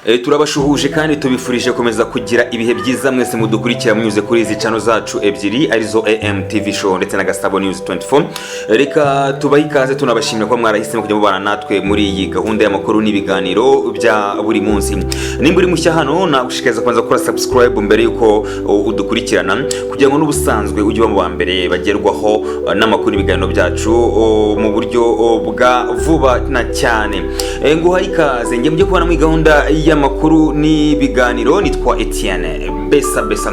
Turabashuhuje kandi tubifurije komeza kugira ibihe byiza mwese mudukurikira munyuze kuri izi channel zacu ebyiri, arizo AMTV Show ndetse na Gasabo News 24. Reka tubahe ikaze, tunabashimira ko mwarahisemo kujya mubana natwe muri iyi gahunda y'amakuru n'ibiganiro bya buri munsi. Nimba uri mushya hano, nagushishikariza kubanza gukora subscribe mbere yuko udukurikirana, kugira ngo n'ubusanzwe ujye uba mu ba mbere bagerwaho n'amakuru n'ibiganiro byacu mu buryo bwa vuba na cyane. Nguhaye ikaze njye mujye kubana muri gahunda y'amakuru n'ibiganiro. Nitwa Etienne Besa Besa.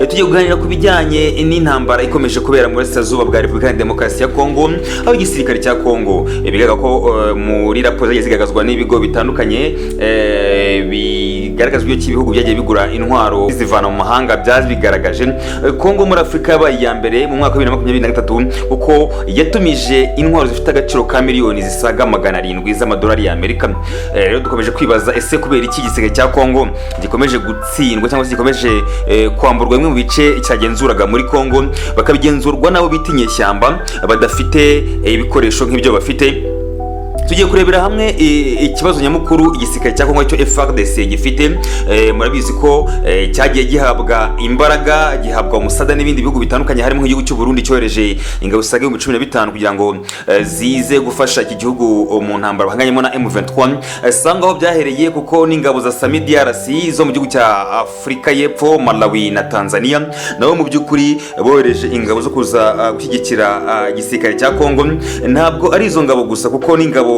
Tugiye kuganira ku bijyanye n'intambara ikomeje kubera mu burasirazuba bwa Repubulika ya Demokarasi ya Kongo, aho igisirikare cya Kongo bigaragara ko muri raporo zagiye zigaragazwa n'ibigo bitandukanye bigaragaza uburyo ki ibihugu byagiye bigura intwaro zivana mu mahanga byabigaragaje. Kongo muri Afurika yabaye iya mbere mu mwaka wa 2023, kuko yatumije intwaro zifite agaciro ka miliyoni zisaga 700 z'amadolari y'Amerika. Rero dukomeje kwibaza: ese kubera iki igisirikare cya Kongo gikomeje gutsindwa, cyangwa se gikomeje kwamburwa bimwe mu bice cyagenzuraga muri Kongo, bakabigenzurwa n'abo bita inyeshyamba badafite ibikoresho nk'ibyo bafite? Tugiye kurebera hamwe ikibazo nyamukuru igisirikare cya Kongo cyo FARDC gifite. Murabizi ko cyagiye gihabwa imbaraga, gihabwa umusada n'ibindi bihugu bitandukanye, harimo nk'igihugu cy'u Burundi cyohereje ingabo zisaga 15,000 kugira ngo zize gufasha iki gihugu mu ntambara bahanganyemo na M23. Sanga aho byahereye, kuko n'ingabo za SAMIDRC zo mu gihugu cya Afurika y'Epfo, Malawi na Tanzania nabo mu by'ukuri bohereje ingabo zo kuza gushyigikira igisirikare cya Kongo. Ntabwo ari izo ngabo gusa, kuko n'ingabo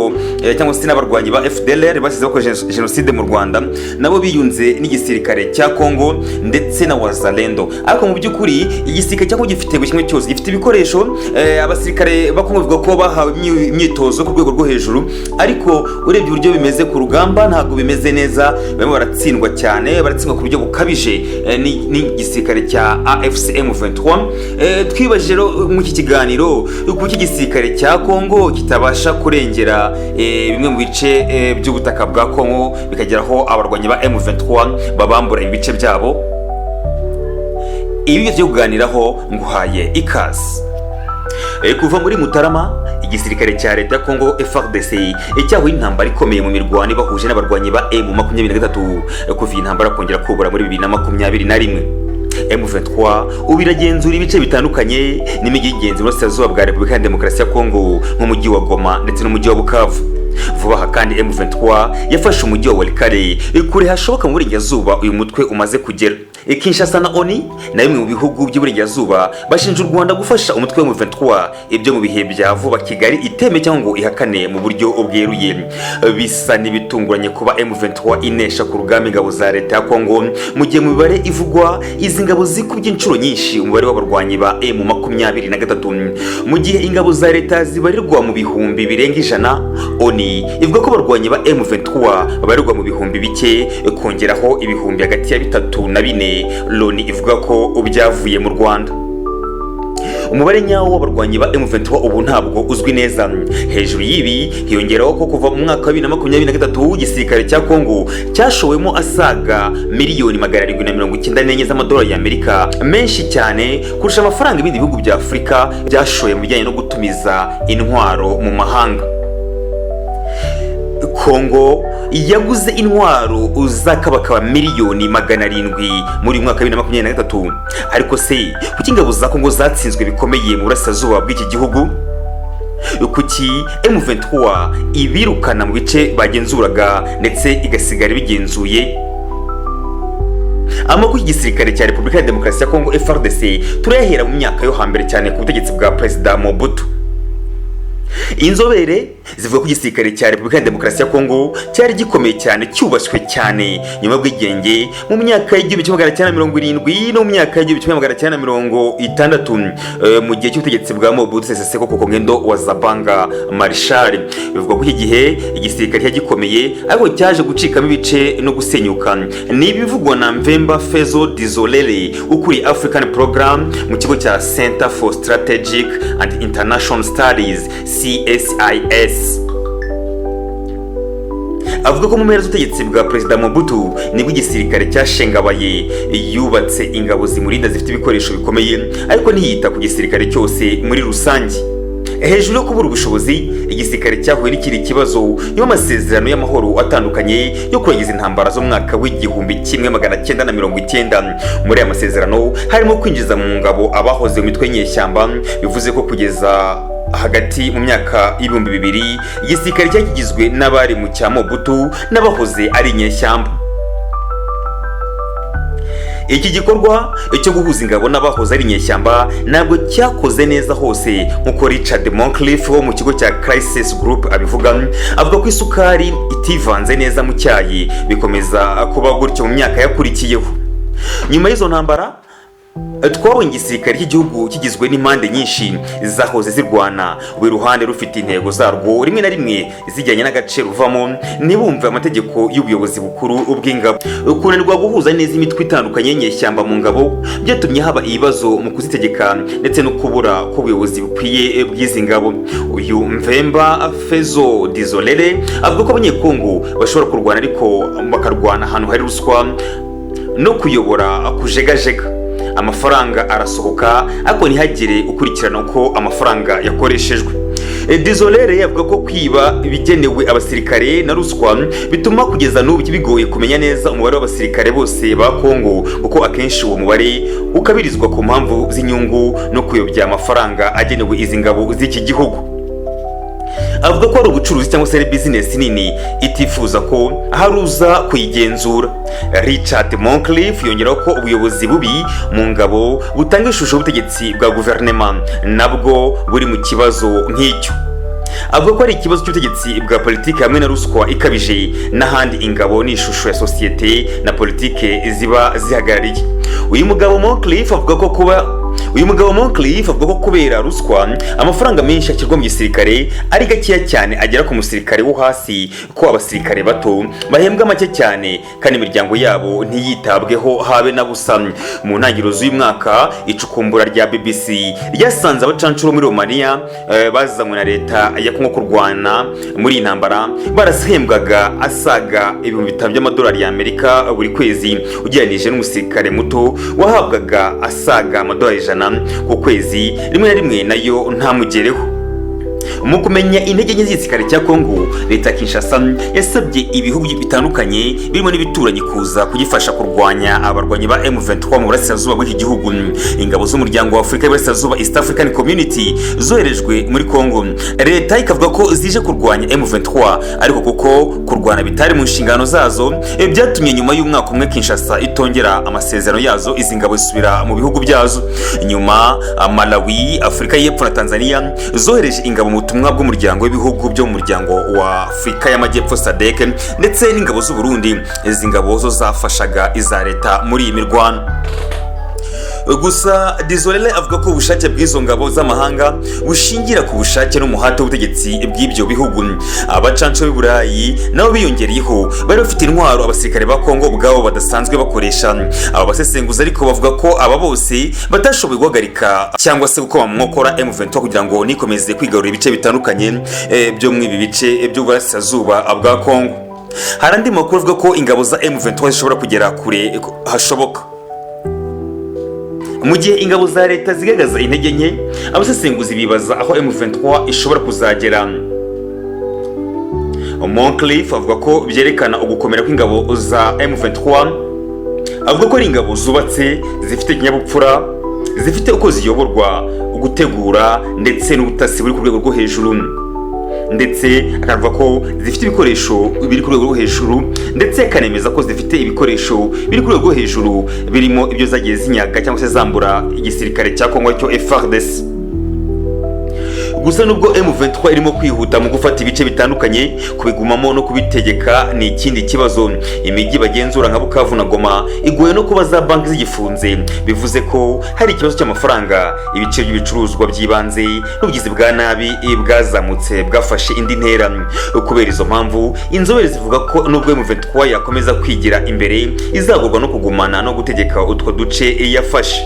cyangwa se n'abarwanyi ba FDLR basize bakoze jenoside mu Rwanda nabo biyunze n'igisirikare cya Kongo, ndetse na Wazalendo. Ariko mu by'ukuri igisirikare cya Kongo gifite buri kimwe cyose, gifite ibikoresho. Abasirikare ba Kongo bavuga ko bahawe imyitozo ku rwego rwo hejuru, ariko urebye uburyo bimeze ku rugamba ntabwo bimeze neza. Barimo baratsindwa cyane, baratsindwa ku buryo bukabije n'igisirikare cya AFC M23. Twibajije rero muri iki kiganiro kuki igisirikare cya Kongo kitabasha kurengera bimwe mu bice by'ubutaka bwa Kongo, bikagera aho abarwanyi ba M23 babambura ibice byabo. Ibi byo kuganiraho, nguhaye ikaze. Kuva muri Mutarama, igisirikare cya leta ya Kongo FARDC cyahuye intambara ikomeye mu mirwano ibahuje n'abarwanyi ba M23. Kuva iyi ntambara kongera kubura muri 2021, M23 ubu iragenzura ibice bitandukanye n'imijyi y'ingenzi mu burasirazuba bwa Repubulika ya Demokarasi ya Kongo, nk'umujyi wa Goma ndetse n'umujyi wa Bukavu. Vuba aha kandi M23 yafashe umujyi wa Walikale, kure hashoboka mu burengerazuba uyu mutwe umaze kugera. Kinshasa na ONU na bimwe mu bihugu by'iburengerazuba bashinja u Rwanda gufasha umutwe wa M23, ibyo mu bihe bya vuba Kigali iteme cyangwa ngo ihakane mu buryo bweruye. Bisa n'ibitunguranye kuba M23 inesha ku rugamba ingabo za leta ya Kongo, mu gihe mu mibare ivugwa izi ngabo zikubye inshuro nyinshi umubare w'abarwanyi ba M23. Mu gihe ingabo za leta zibarirwa mu bihumbi birenga 100, ONU ivuga ko abarwanyi ba M23 babarirwa mu bihumbi bike, kongeraho ibihumbi hagati ya bitatu na bine Loni ivuga ko byavuye mu Rwanda. Umubare nyawo w'abarwanyi ba M23 ubu ntabwo uzwi neza. Hejuru y'ibi hiyongeraho ko kuva mu mwaka wa 2023 igisirikare cya Kongo cyashowemo asaga miliyoni 794 z'amadolari y'Amerika, menshi cyane kurusha amafaranga ibindi bihugu bya Afurika byashoye mu bijyanye no gutumiza intwaro mu mahanga. Kongo yaguze intwaro z'akabakaba miliyoni 700 muri uyu mwaka wa 2023. Ariko se kuki ingabo za Kongo zatsinzwe bikomeye mu burasirazuba bw'iki gihugu? Kuki M23 ibirukana mu bice bagenzuraga ndetse igasigara ibigenzuye? Amakuru y'igisirikare cya Repubulika ya Demokarasi ya Kongo FARDC turayahera mu myaka yo hambere cyane, ku butegetsi bwa Perezida Mobutu. Inzobere zivuga ko igisirikare cya Repubulika ya Demokarasi ya Kongo cyari gikomeye cyane, cyubashywe cyane nyuma y'ubwigenge mu myaka y'1970 no mu myaka y'1960, mu gihe cy'ubutegetsi bwa Mobutu Sese Seko Kuku Ngendo wa Zabanga Marshal. Bivugwa ko iki gihe igisirikare cyari gikomeye, ariko cyaje gucikamo ibice no gusenyuka. Ni ibivugwa na Mvemba Fezo Dizolele, ukuriye African Program mu kigo cya Center for Strategic and International Studies, CSIS. Avuga ko mu mpera z'ubutegetsi bwa Perezida Mobutu nibwo igisirikare cyashengabaye. Yubatse ingabo zimurinda zifite ibikoresho bikomeye, ariko ntiyita ku gisirikare cyose muri rusange. Hejuru yo kubura ubushobozi, igisirikare cyahuye n'ikindi kibazo nyuma y'amasezerano y'amahoro atandukanye yo kurangiza intambara zo mu mwaka w'1990. Muri aya masezerano harimo kwinjiza mu ngabo abahoze mu mitwe y'inyeshyamba. Bivuze ko kugeza hagati mu myaka y'2000 igisirikare cyari kigizwe n'abari mu cya Mobutu n'abahoze ari inyeshyamba. Iki gikorwa cyo guhuza ingabo n'abahoze ari inyeshyamba ntabwo cyakoze neza hose, nk'uko Richard Moncrief wo mu kigo cya Crisis Group abivuga. Avuga ko isukari itivanze neza mu cyayi, bikomeza kuba gutyo mu myaka yakurikiyeho. Nyuma y'izo ntambara, twabonye igisirikare cy'igihugu kigizwe n'impande nyinshi zahoze zirwana, buri ruhande rufite intego zarwo, rimwe na rimwe zijyanye n'agace ruvamo, ntibumve amategeko y'ubuyobozi bukuru bw'ingabo. Kunanirwa guhuza neza imitwe itandukanye y'inyeshyamba mu ngabo byatumye haba ibibazo mu kuzitegeka ndetse no kubura k'ubuyobozi bukwiye bw'izi ngabo. Uyu Mvemba Fezo Dizolele avuga ko Abanyekongo bashobora kurwana, ariko bakarwana ahantu hari ruswa no kuyobora kujegajega. Amafaranga arasohoka, ariko ntihagire ukurikirana uko amafaranga yakoreshejwe. Dizolere avuga ko kwiba ibigenewe abasirikare na ruswa bituma kugeza n'ubu bigoye kumenya neza umubare w'abasirikare bose ba Kongo, kuko akenshi uwo mubare ukabirizwa ku mpamvu z'inyungu no kuyobya amafaranga agenewe izi ngabo z'iki gihugu. Avuga ko ari ubucuruzi cyangwa se ari bizinesi nini itifuza ko hari uza kuyigenzura. Richard Moncrief yongeraho ko ubuyobozi bubi mu ngabo butanga ishusho y'ubutegetsi bwa guverinema nabwo buri mu kibazo nk'icyo. Avuga ko ari ikibazo cy'ubutegetsi bwa politiki hamwe na ruswa ikabije n'ahandi. Ingabo ni ishusho ya sosiyete na politiki ziba zihagarariye. Uyu mugabo Moncrief avuga ko kubera ruswa, amafaranga menshi ashyirwa mu gisirikare ari gakeya cyane agera ku musirikare wo hasi, ko abasirikare bato bahembwa make cyane kandi imiryango yabo ntiyitabweho habe na busa. Mu ntangiriro z'uyu mwaka, icukumbura rya BBC ryasanze abacancuro muri Romania bazanywe na leta ya Kongo kurwana muri iyi ntambara barahembwaga asaga 5000 by'amadolari y'Amerika buri kwezi, ugereranije n'umusirikare muto wahabwaga asaga amadolari 100 ku kwezi, rimwe na rimwe nayo ntamugereho. Mu kumenya intege nke z'igisirikare cya Kongo, leta ya Kinshasa yasabye ibihugu bitandukanye birimo n'ibituranyi kuza kugifasha kurwanya abarwanyi ba M23 mu burasirazuba bw'iki gihugu. Ingabo z'Umuryango wa Afurika y'Iburasirazuba, East African Community, zoherejwe muri Kongo, leta ikavuga ko zije kurwanya M23, ariko kuko kurwana bitari mu nshingano zazo, byatumye nyuma y'umwaka umwe Kinshasa itongera amasezerano yazo, izi ngabo zisubira mu bihugu byazo. Nyuma Malawi, Afurika y'Epfo na Tanzania zohereje ingabo mu butumwa bw'umuryango w'ibihugu byo mu Muryango wa Afurika y'Amajyepfo, SADC, ndetse n'ingabo z'u Burundi. Izi ngabo zo zafashaga iza leta muri iyi mirwano. Gusa Dizolele avuga ko ubushake bw'izo ngabo z'amahanga bushingira ku bushake n'umuhate w'ubutegetsi bw'ibyo bihugu. Abacanco b'i Burayi nabo biyongereyeho, bari bafite intwaro abasirikare ba Kongo ubwabo badasanzwe bakoresha. Aba basesenguzi ariko bavuga ko aba bose batashoboye guhagarika cyangwa se gukoma mu nkokora M23 kugira ngo nikomeze kwigarurira ibice bitandukanye byo muri ibi bice by'uburasirazuba bwa Kongo. Hari andi makuru avuga ko ingabo za M23 zishobora kugera kure hashoboka mu gihe ingabo za leta zigaragaza intege nke. Abasesenguzi bibaza aho M23 ishobora kuzagera. Moncrief avuga ko byerekana ugukomera kw'ingabo za M23. Avuga ko ari ingabo zubatse, zifite ikinyabupfura, zifite uko ziyoborwa, gutegura ndetse n'ubutasi buri ku rwego rwo hejuru, ndetse akavuga ko zifite ibikoresho biri ku rwego rwo hejuru, ndetse akanemeza ko zifite ibikoresho biri ku rwego rwo hejuru, birimo ibyo zagiye zinyaga cyangwa se zambura igisirikare cya Kongo cyo FARDC. Gusa nubwo M23 irimo kwihuta mu gufata ibice bitandukanye, kubigumamo no kubitegeka ni ikindi kibazo. Imijyi bagenzura nka Bukavu na Goma igoye no kuba za banki zigifunze, bivuze ko hari ikibazo cy'amafaranga, ibiciro by'ibicuruzwa by'ibanze n'ubugizi bwa nabi bwazamutse bwafashe indi ntera. Kubera izo mpamvu, inzobere zivuga ko nubwo M23 yakomeza kwigira imbere, izagorwa no kugumana no gutegeka utwo duce yafashe.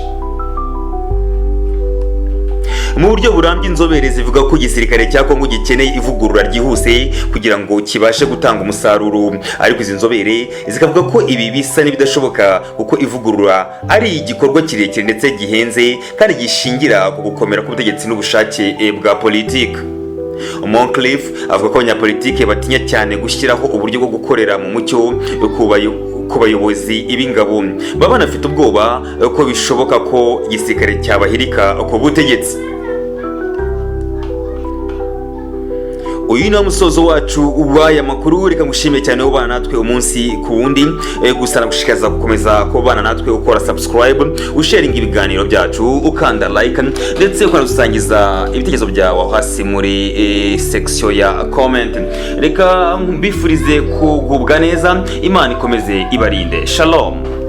Mu buryo burambye, inzobere zivuga ko igisirikare cya Kongo gikeneye ivugurura ryihuse kugira ngo kibashe gutanga umusaruro, ariko izi nzobere zikavuga ko ibi bisa n'ibidashoboka, kuko ivugurura ari igikorwa kirekire ndetse gihenze kandi gishingira ku gukomera k'ubutegetsi n'ubushake bwa politiki. Moncliffe avuga ko abanyapolitike batinya cyane gushyiraho uburyo bwo gukorera mu mucyo ku bayobozi b'ingabo, baba banafite ubwoba ko bishoboka ko igisirikare cyabahirika ku butegetsi. Uyu ni wo musozo wacu w'aya makuru. Reka ngushime cyane ubana natwe umunsi ku wundi. Gusa nagushishikariza gukomeza kubana natwe ukora subscribe, usharinga ibiganiro byacu, ukanda like, ndetse ukanadusangiza ibitekerezo byawe aho hasi muri section ya comment. Reka mbifurize kugubwa neza, Imana ikomeze ibarinde. Shalom.